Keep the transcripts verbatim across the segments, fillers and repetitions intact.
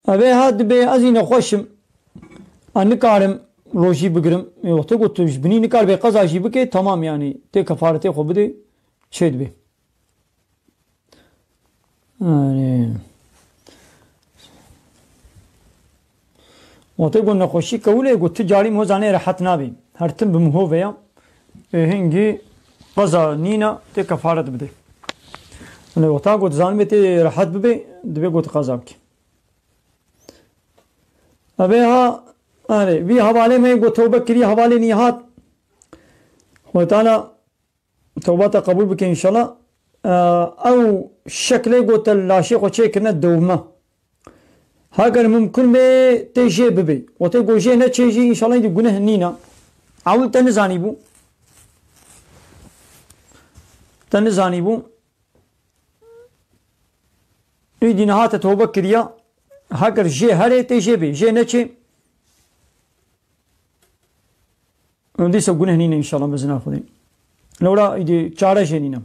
Evê ha dibê ez jî nexweş im. Ez nikarim rojî bigirim. Ê wextê ku tu ji binî nikaribê qeza jî bikê, temam yanî. Tê kefaretê xwe bidê, çê dibê. Erê. Wextê ku nexweşî kewilê ku tu carî hozanê rehet nabî. Her tim bi miho ve ya. Ê hingî qeza nîna tê kefaret bidê. Lê wexta ku dizanibê tê rehet bibê, dibê ku tu qeza bikî. Evê ha, erê, vî hevalê me ku tewbe kirî, hevalê nî hat. Xwedê Teala tewba te qebûl bike înşallah. Ew şeklê ku te laşê xwe çêkirine dewme. Heger mimkun be tê jê bibê. Wextê ku jê neçê jî înşallah îdî guneh nîne. Ewil te nizanîbû. Te nizanîbû. Îdî niha te tewbe kiriya. Heger jê herê tê jê bê. Jê neçê. Dîsa guneh nîne înşallah bi izna Xwedê. Lewra îdî çare jê nîne.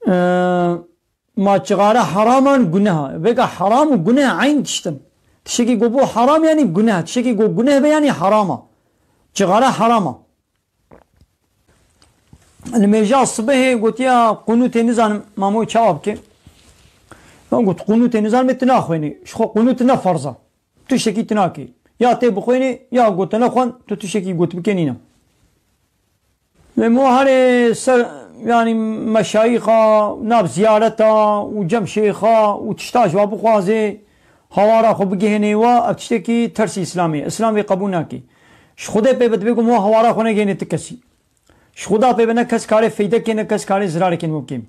Ee, ma çixare heraman guneha. Vêga heram û guneh eyn tişt in. Tiştekî ku bû heram yanî guneh. Tiştekî ku guneh be yanî herama. Çixare herama. Nimêja sibehê gotiya qunûtê nizanim mamoyê çawa bike. Min got qunûtê nizanim tu naxwênî. Ji xwe qunût ne ferz e. Tu tiştekî tu nakî. Ya tê bixwênî ya got te nexwend tu tiştekî got bike nîne. Lê mo herê ser, yanî meşayîxa, nav ziyareta û cem şêxa û tişta ji wa bixwazê, hawara xwe bigihênê wa, ev tiştekî tersî Îslamê ye. Îslam vê qebûl nake. Ji Xwedê pê be dibê ku mo hawara xwe negihênê ti kesî. Ji Xweda pê be ne kes kare feydekê ne kes kare zirarekê bo kêm.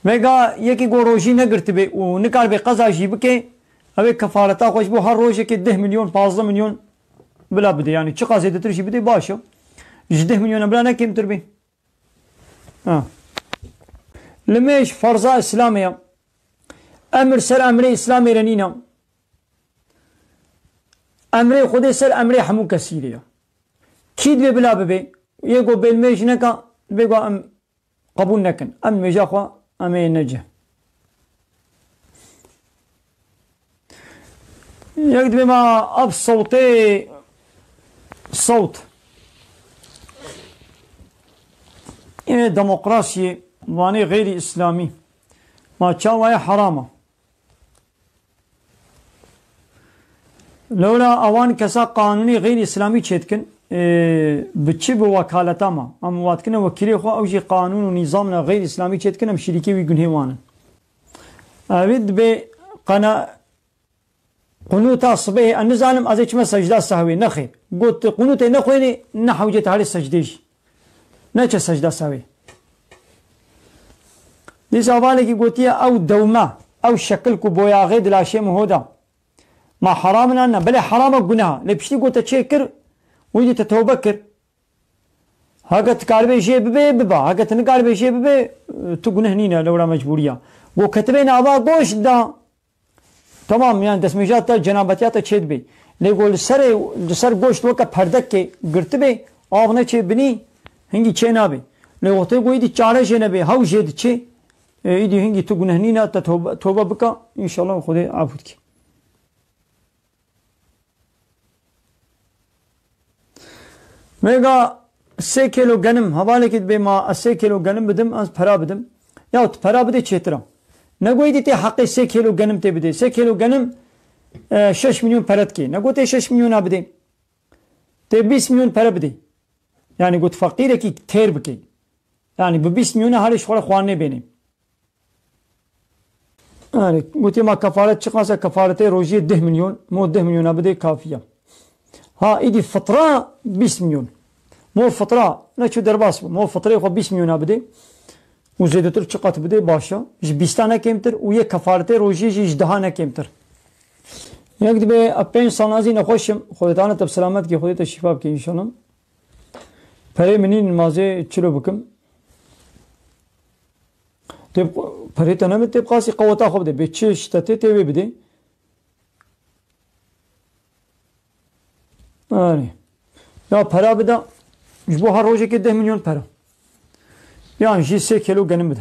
Vêga yekî ku rojî negirtibê û nikaribe qeza jî bike, ew ê kefareta xwe ji bo her rojekê deh milyon, pazdeh milyon bila bide. Yanî çiqas zêdetir jî bide baş e. Ji deh milyona bila ne kêmtir be. Ha. Limêj ferza Îslamê ye. Emir ser emrê Îslamê re nîne. Emrê Xwedê ser emrê hemû kesî re ye. Kî divê bila bibe? Yê ku bêlmêj neka, divê ku em qebûl nekin. Em mêja xwe em ê necih. Yek divê me ev sewtê, sewt ê demokrasiyê, wanê xeyrî îslamî. Ma çawa ye, heram e. Lewra ewan kesa qanûnê xeyrî îslamî çêdikin, ê, bi çi, bi wekaleta me. Em wadikine wekîlê xwe, ew jî qanûn û nîzamna xeyrî îslamî çêdikin, em şirîkê wî gunhê wan in. Evî dibê qena qunûta sibehê, ez nizanim, ez ê çime secda sehwê, nexêr. Got, qunûtê nexwênê, ne hewcê te herê secdê jî. Neçe secda sehwê. Dîsa hevalekî gotiye, ew dewme, ew şekil ku boyaxê di laşê min ho da. Ma heram in an ne? Belê heram e, guneh e. Lê piştî ku te çê kir, wî dî te tewbe kir. Heke tu karibê jê bibê, biba. Heke tu nikaribê jê bibê, tu guneh nîne, lewra mecbûriya. Ku ketibê nava goşt da. Tamam, yani destmêja te, cenabetiya te çêdibê. Lê ku li serê, li ser goşt weke perdekê girtibê, av neçê binî, hingî çê nabê. Lê wextê ku îdî çare jê nebê, hew jê diçê, e, îdî hingî tu guneh nîne, te tobe, tobe bika, înşallah Xwedê afû dike. Vêga sê kêlo genim, hevalekî dibê ma ez sê kêlo genim bidim, ez pera bidim. Ya tu pera bidê çêtir e. Negoyî dî tê heqê sê kêlo genim tê bidê. Sê kêlo genim, e, şeş milyon pere dikê. Nego tê şeş milyona bidê. Tê bîst milyon pere bidê. Yani got feqîrekî têr bikê. Yani bi bîst milyona herê ji xwe re xwarinê bênê. Yani, gotiye ma kefaret çiqas e, kefaretê rojiyê deh milyon, mo deh milyona bidê kafiye. Ha, îdî fitra bîst milyon. Mo fitra, neçû derbas bû. Mo fitrê xwe bîst milyona bidê. Û zêdetir çiqas bidê baş e. Ji bîsta ne kêmtir û yê kefaretê rojiyê jî ji deha ne kêmtir. Yek dibê, e, pênc sal ez jî nexweş im. Xwedê Teala te bi selamet kê, Xwedê te şîfa bike înşallah. Perê min nîn, mazê çilo bikim. Tê bi-, perê te nebe, tê bi qasî qeweta xwe bide. Bê çi şite tê, tê wê bidê. Erê. Ya pera bide, ji bo her rojekê deh milyon pera. Yan jî sê kêlo genim bide.